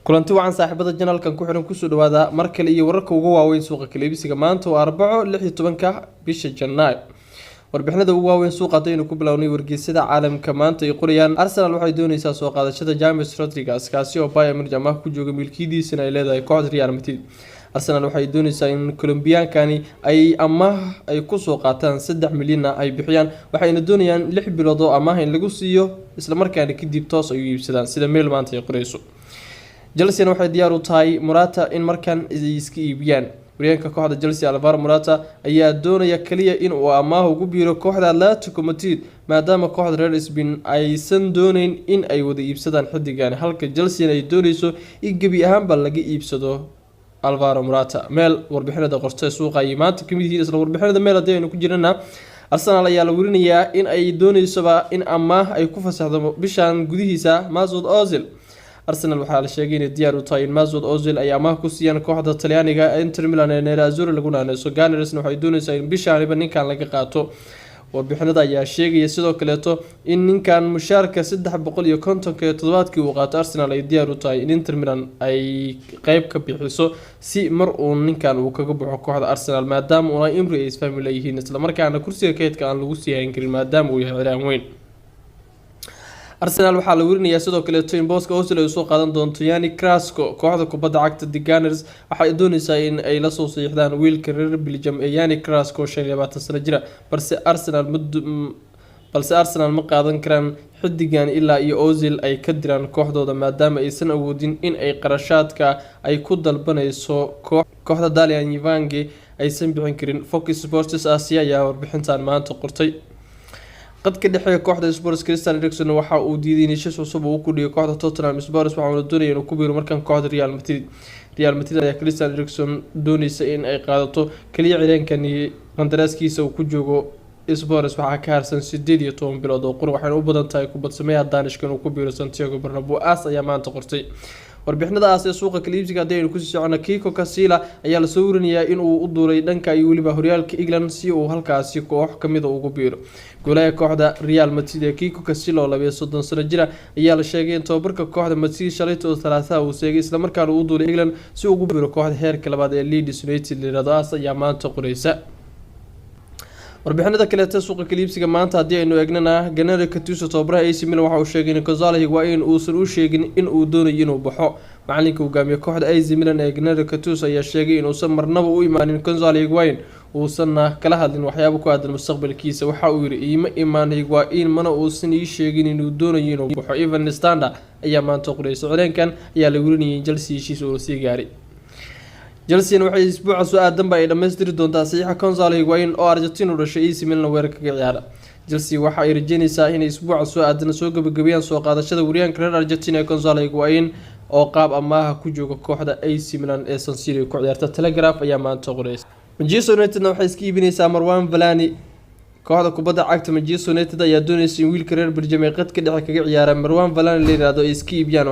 Kulanti wacan, saaxiibada channelkan ku xiran, kusoo dhawaada mar kale iyo wararka ugu waaweyn suuqa kala iibsiga. Maanta waa Arbaco, 16-ka bisha Janaayo. Warbixinada ugu waaweyn suuqa haddaynu ku bilownay, wargeysyada caalamka maanta ay qorayaan, Arsenal waxay dooneysaa soo qaadashada James Rodriguez, kaasi oo Bayern Munich amaah ku jooga, milkiyadiisana ay leedahay kooxda Real Madrid. Arsenal waxay dooneysaa in Colombiaankani ay amaah ay kusoo qaataan, 3 milyanna ay bixiyaan. Waxayna doonayaan 6 bilood oo amaah in lagu siiyo, islamarkaana kadib toos ay u iibsadaan, sida Mail maanta ay qoreyso. Chelsea waxay diyaar u tahay Morata in markan ay iska iibiyaan. Waryaanka kooxda Chelsea, Alvaro Morata, ayaa doonaya kaliya in uu amaah ugu biiro kooxda Atletico Madrid, maadaama kooxda reer Spain aysan dooneyn in ay wada iibsadaan xidigan, halka Chelsea ay dooneyso in gebi ahaanba laga iibsado Alvaro Morata. Meel warbixinada qortay suuqa ay maanta kamid yihiin. Isla warbixinada Mail haddii aynu ku jirana, Arsenal ayaa la werinayaa in ay dooneysaba in amaah ay ku fasaxdo bishan gudihiisa Mesut Ozil. Arsenal waxaa la sheegay inay diyaar u tahay in Mesut Ozil ay amaah ku siiyaan kooxda Talyaaniga Inter Milan ee Nerazzurri lagu naaneyso. Gunners waxay dooneysaa in bishaaniba ninkan laga qaato. Warbixinada ayaa sheegaya sidoo kaleeto in ninkan mushaarka 350-ka ee toddobaadkii uu qaato, Arsenal ay diyaar u tahay in Inter Milan ay qeyb ka bixiso, si mar uu ninkan uu kaga baxo kooxda Arsenal, maadaama Unai Emery ay isfahmi leeyihiin, islamarkaana kursiga kaydka aan lagu sii hayn karin, maadaama uu yahay ciraan weyn. Arsenal waxaa la werinayaa sidoo kaleeto in booska Ozil ay usoo qaadan doonto Yannick Carrasco. Kooxda kubadda cagta The Gunners waxay dooneysaa in ay lasoo saxiixdaan wiilka reer Belgium ee Yannick Carrasco, 25 sano jira, balse Arsenal ma qaadan karaan xidigan ilaa iyo Ozil ay ka diraan kooxdooda, maadaama aysan awoodin in ay qarashaadka ay ku dalbaneyso kooxda Dalian Yifang aysan bixin karin. Fox Sports Asia ayaa warbixintan maanta qortay. Qadka dhexe kooxda Spurs, Christian Eriksen, waxa uu diiday in heshiis cusub uu ku dhigo kooxda Tottenham Spurs, waxauna doonaya inuu ku biiro markan kooxda Real Madrid. Real Madrid ayaa Christian Eriksen dooneysa in ay qaadato. Kaliya cireenkani qandaraaskiisa uu ku joogo Spurs waxaa ka harsan 18 bilood oo qur, waxayna u badan tahay kubad sameeyaha Danishka inuu ku biiro Santiago Bernabeu. AS ayaa maanta qortay warbixinadaas ee suuqa kala iibsiga. Haddii aynu kusii socono, Kiko Casilla ayaa lasoo warinayaa inuu u duulay dhanka iyo weliba horyaalka England, si uu halkaasi koox kamida ugu biiro. Goolaha kooxda Real Madrid ee Kiko Casilla, oo 32 sano jira, ayaa la sheegay in tababarka kooxda Madrid shalayta oo Talaasaha uu seegay, islamarkaana uu duulay England si ugu biiro kooxda heerka labaad ee Leeds United la yirahdo. AS ayaa maanta qoreysa. Warbixinada kaleeta suuqa kala iibsiga maanta haddii aynu eegnana, Gennaro Gattuso, tababaraha AC Milan, waxa uu sheegay in Gonzalo Higuain uusan u sheegin in uu doonayo inuu baxo. Macalinka hogaamiye kooxda AC Milan ee Gennaro Gattuso ayaa sheegay inuusan marnaba u imaanin Gonzalo Higuain, uusanna kala hadlin waxyaabo ku aadan mustaqbalkiisa. Waxa uu yidhi: "Iima imaan Higuain, mana uusan ii sheegin inuu doonayo inuu baxo." Evening Standard ayaa maanta qoreysa. Cireenkan ayaa la werinayay in Chelsea heshiis uu sii gaaray. Chelsea waxay isbuuca soo aadanba ay dhammaystiri doontaa saxiixa Gonzalo Higuain, oo Argentina u dhashay, AC Milan weerar kaga ciyaara. Chelsea waxa ay rajeynaysaa inay isbuuca soo aadan soo gabagabeeyaan soo qaadashada waryaanka reer Argentina ee Gonzalo Higuain, oo qaab amaaha ku jooga kooxda AC Milan ee San Siro ku ciyaarta. Telegraph ayaa maanta qoreysa. Manchester Unitedna waxay iska iibineysaa Marouane Fellaini. Kooxda kubadda cagta Manchester United ayaa dooneysa in wiilka reer Belgium ee qadka dhexe kaga ciyaara, Marouane Fellaini la yiraahdo, ay iska iibiyaan.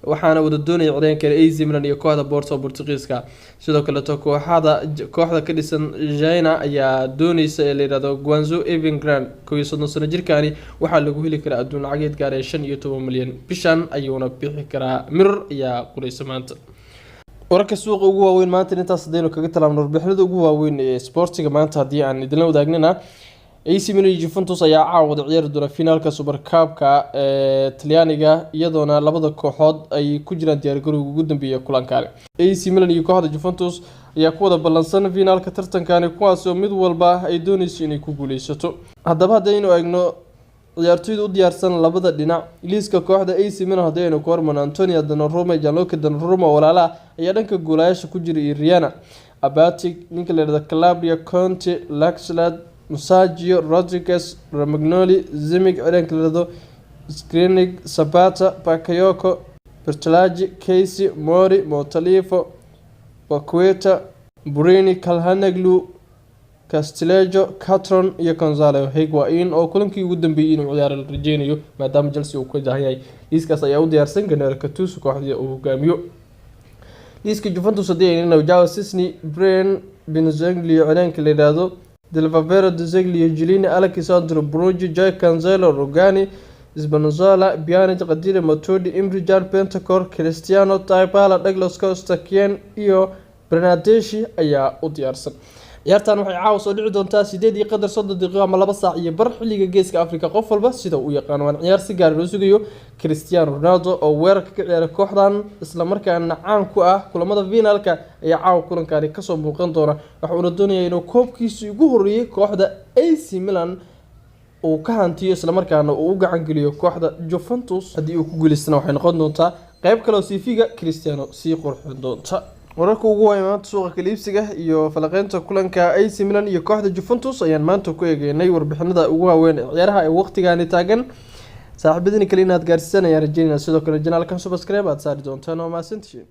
Waxaana wada doonaya cireenkan AC Milan iyo kooxda Porto Portugiiska. Sidoo kaleeto kooxda ka dhisan China ayaa dooneysa ee la yirahdo Guangzhou Evergrande. 31 sano jirkani waxaa lagu heli karaa adduun lacageed gaaraya 15 milyan, bishan ayuuna bixi karaa. Mirror ayaa qoreysa maanta. Wararka suuqa ugu waaweyn maanta intaas hadaynu kaga talaabno. Warbixinada ugu waaweyn ee sportiga maanta haddii aan idinla wadaagnana, AC Milan iyo Juventus ayaa caawa wada ciyaari doona finaalka Super Cup-ka ee Talyaaniga, iyadoona labada kooxood ay ku jiraan diyaargarowga ugu dambeeya kulankaani. AC Milan iyo kooxda Juventus ayaa ku wada ballansan finaalka tartankani, kuwaas oo mid walba ay dooneyso inay ku guuleysato. Haddaba haddaynu eegno ciyaartoyda u diyaarsan labada dhinac, liiska kooxda AC Milan haddii aynu ku hormarno, Antonio Donnarumma, Gianluca Donnarumma oo walaalaha ayaa dhanka goolayaasha ku jira, iyo Riana Abatic, ninka la yihahdo Calabria, Conte, Laxlad, Musacchio, Rodriguez, Romagnoli, Zimic, ciidanka la yihahdo Skriniar, Zapata, Bakayoko, Bertolacci, Kessie, Mori, Montolivo, Paqueta, Borini, Calhanoglu, Castillejo, Cutrone iyo Gonzalo Higuain, oo kulankii ugu dambeeyey inuu ciyaaro la rajeynayo, maadaama Chelsea uu ka jahan yahay. Liiskaas ayaa u diyaarsan Gennaro Gattuso kooxdii uu hogaamiyo. Liiska Juventus haddii aynu Joao, Szczesny, Bren, Benzonglio, ciidanka la yidhaahdo Del Piero, De Sciglio, Chiellini, Alex Sandro, Bonucci, Joao Cancelo, Rugani. Spinazzola, Pjanic, Khedira, Matuidi, Emre Can, Bentancur, Cristiano, Dybala, Douglas Costa, Kean iyo Bernardeschi ayaa u diyaarsan. Ciyaartan waxay caawa soo dhici doontaa 8:30 ama 2:15 xilliga Geeska Afrika, qof walba sida uu yaqaano. Waan ciyaar si gaar loo sugayo. Cristiano Ronaldo oo weerarka ka ciyaara kooxdan islamarkaana caan ku ah kulamada finaalka ayaa caawa kulankani kasoo muuqan doona. Waxa uuna doonayaa inuu koobkiisii ugu horreeyay kooxda AC Milan uu ka hantiyo, islamarkaana uu u gacan geliyo kooxda Juventus. Haddii uu ku guuleystana, waxay noqon doontaa qeyb kale oo CV-ga Cristiano sii qurxin doonta. Wararka ugu waaya maanta suuqa kala iibsiga iyo falaqeynta kulanka AC Milan iyo kooxda Juventus ayaan maanta ku eegeynay warbixinada ugu waaweyn ee ciyaaraha ee waqtigaani taagan. Saaxiibadini kale inaad gaarsiisan ayaan rajeynayna. Sidoo kale channel-kan subscribe aad saari doontaan oo mahadsantihiin.